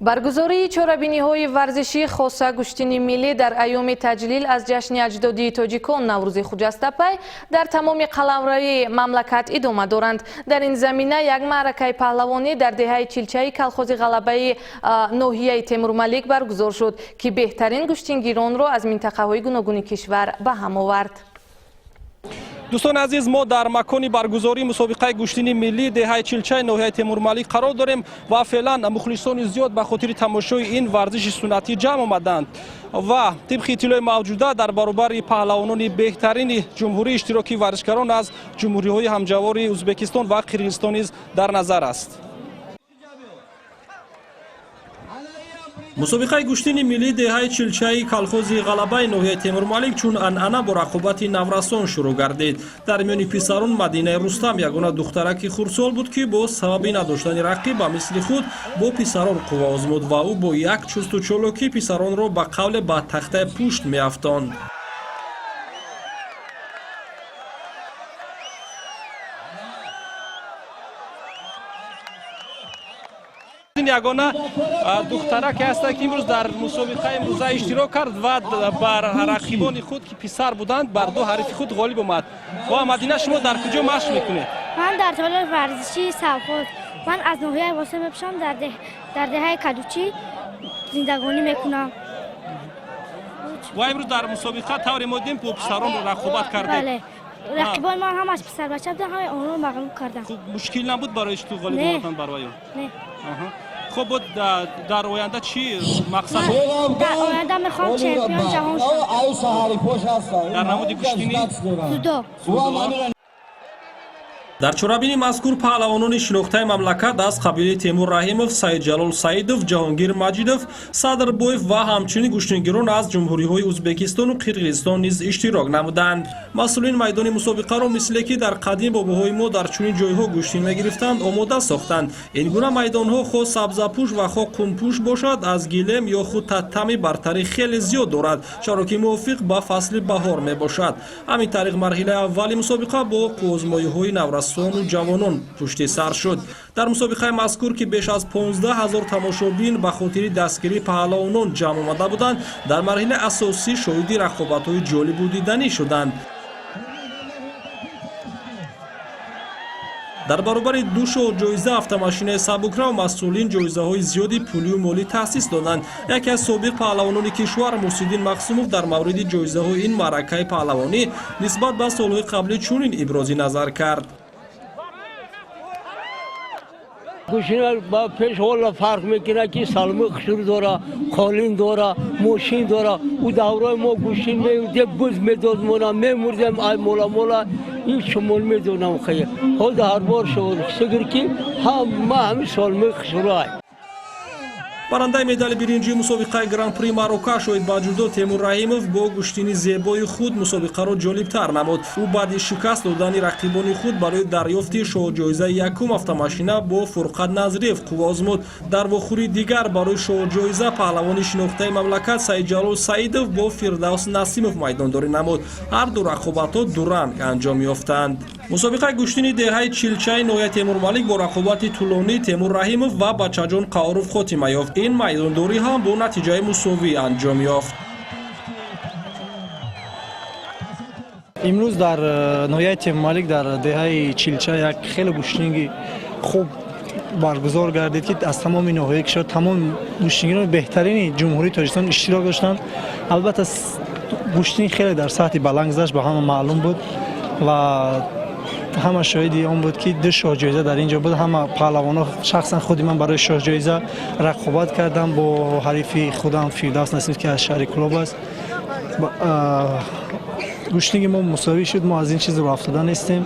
Баргузории чорабиниҳои варзишӣ, хоса гӯштини миллӣ, дар айёми таҷлил аз ҷашни аҷдодии тоҷикон, Наврӯзи хуҷастапай, дар тамоми қаламрави мамлакат идома доранд. Дар ин замина як маъракаи паҳлавонӣ дар деҳаи Чилчаи калхози Ғалабаи ноҳияи Темурмалик баргузор шуд, ки беҳтарин гӯштингиронро аз минтақаҳои гуногуни кишвар ба ҳам овард. Дӯстони азиз, мо дар макони баргузории мусобиқаи гӯштини миллии деҳаи Чилчаи ноҳияи Темурмалик қарор дорем ва феълан мухлисони зиёд ба хотири тамошои ин варзиши суннатӣ ҷамъ омаданд ва тибқи иттилои мавҷуда, дар баробари паҳлавонони беҳтарини ҷумҳурӣ иштироки варзишгарон аз ҷумҳуриҳои ҳамҷавори Ӯзбекистон ва Қирғизистон низ дар назар аст. Мусобиқаи гӯштини миллии деҳаи Чилчаи калхози Ғалабаи ноҳияи Темурмалик чун анъана бо рақобати наврасон шурӯъ гардид. Дар миёни писарон Мадинаи Рустам ягона духтараки хурдсол буд, ки бо сабаби надоштани рақиб ба мисли худ бо писарон қувва озмуд ва ӯ бо як чусту чолокӣ писаронро ба қавле ба тахтаи пушт меафтонд. Ягона духтараке ҳастанд, ки имрӯз дар мусобиқаи имрӯза иштирок кард ва бар рақибони худ, ки писар буданд, бар ду ҳарифи худ ғолиб омад. Ва Мадина, шумо дар куҷо машқ мекунед? Ман дар толори варзишии совхоз. Ман аз ноҳияи Восеъ мебошам, дар деҳаи Кадучӣ зиндагонӣ мекунам. Ва имрӯз дар мусобиқа, тавре мо дидем, бо писарон рақобат кардед. Рақибони ман ҳамаш писарбача буданд, ҳамаи онҳоро мағлуб кардам. Хуб, мушкил набуд барои ту ғолиб омадан бар ваё? Не. Хуб, дар оянда чӣ мақсад? Дар оянда мехоҳам чемпион ҷаҳон шавам. Дар намуди гӯштини? Дзюдо. Дар чорабини мазкур паҳлавонони шинохтаи мамлакат аз қабили Темур Раҳимов, Саидҷалол Саидов, Ҷаҳонгир Маҷидов, Садрбоев ва ҳамчунин гӯштингирон аз ҷумҳуриҳои Ӯзбекистону Қирғизистон низ иштирок намуданд. Масъулин майдони мусобиқаро, мисле ки дар қадим бобоҳои мо дар чунин ҷойҳо гӯштин мегирифтанд, омода сохтанд. Ин гуна майдонҳо, хоҳ сабзапӯш ва хоҳ қумпӯш бошад, аз гилем ё худ татами, бартарӣ хеле зиёд дорад, чаро ки мувофиқ ба фасли баҳор мебошад. Ҳамин тариқ, марҳилаи аввали мусобиқа бо қувваозмоиҳои наврасону ҷавонон пушти сар шуд. Дар мусобиқаи мазкур, ки беш аз 15 ҳазор тамошобин ба хотири дастгирии паҳлавонон ҷамъ омада буданд, дар марҳилаи асосӣ шоҳиди рақобатҳои ҷолибу диданӣ шуданд. Дар баробари ду шоҳ ҷоиза, автомошинаи сабукрав, масъулин ҷоизаҳои зиёди пулию молӣ таъсис доданд. Яке аз собиқ паҳлавонони кишвар, Мусиддин Мақсумов, дар мавриди ҷоизаҳои ин маъракаи паҳлавонӣ нисбат ба солҳои қаблӣ чунин ибрози назар кард. Гӯштина ба пеш ҳола фарқ мекунад, ки салми хушрӯ дора, қолин дора, мошин дора. Ӯ давраи мо гӯштин меюдем, буз медод мона, мемурдем, ай мола мола ин шумол медонам. Хе ҳол ҳар бор шукр, ки ҳама ҳами солми хушрӯ. Барандаи медали биринҷии мусобиқаи Гран-при Марокаш оид ба ҷудо Темур Раҳимов бо гӯштини зебои худ мусобиқаро ҷолибтар намуд. Ӯ баъди шикаст додани рақибони худ барои дарёфти шоҳҷоизаи якум, автомашина, бо Фурқат Назриев қувва озмуд. Дар вохӯрии дигар барои шоҳҷоиза паҳлавони шинохтаи мамлакат Саидҷалол Саидов бо Фирдавс Насимов майдондорӣ намуд. Ҳарду рақобатҳо дуранг анҷом ёфтанд. Мусобиқаи гӯштини деҳаи Чилчаи ноҳияи Темурмалик бо рақобати тӯлонии Темур Раҳимов ва Бачаҷон Қаҳоров хотима ёфт. Ин майдондорӣ ҳам бо натиҷаи мусовӣ анҷом ёфт. Имрӯз дар ноҳияи Темурмалик, дар деҳаи Чилча, як хеле гӯштинги хуб баргузор гардид, ки аз тамоми ноҳияи кишвар тамоми гӯштингирони беҳтарини Ҷумҳурии Тоҷикистон иштирок доштанд. Албатта, гӯштин хеле дар сатҳи баланд гузашт, ба ҳама маълум буд ва ҳама шоҳиди он буд, ки ду шоҳҷоиза дар ин ҷо буд. Ҳама паҳлавонҳо, шахсан худи ман барои шоҳҷоиза рақобат кардам бо ҳарифи худам Фирдавс Насимов, ки аз шаҳри Кӯлоб аст. Гӯштинги мо мусовӣ шуд, мо аз ин чиз рӯ афтода нестем.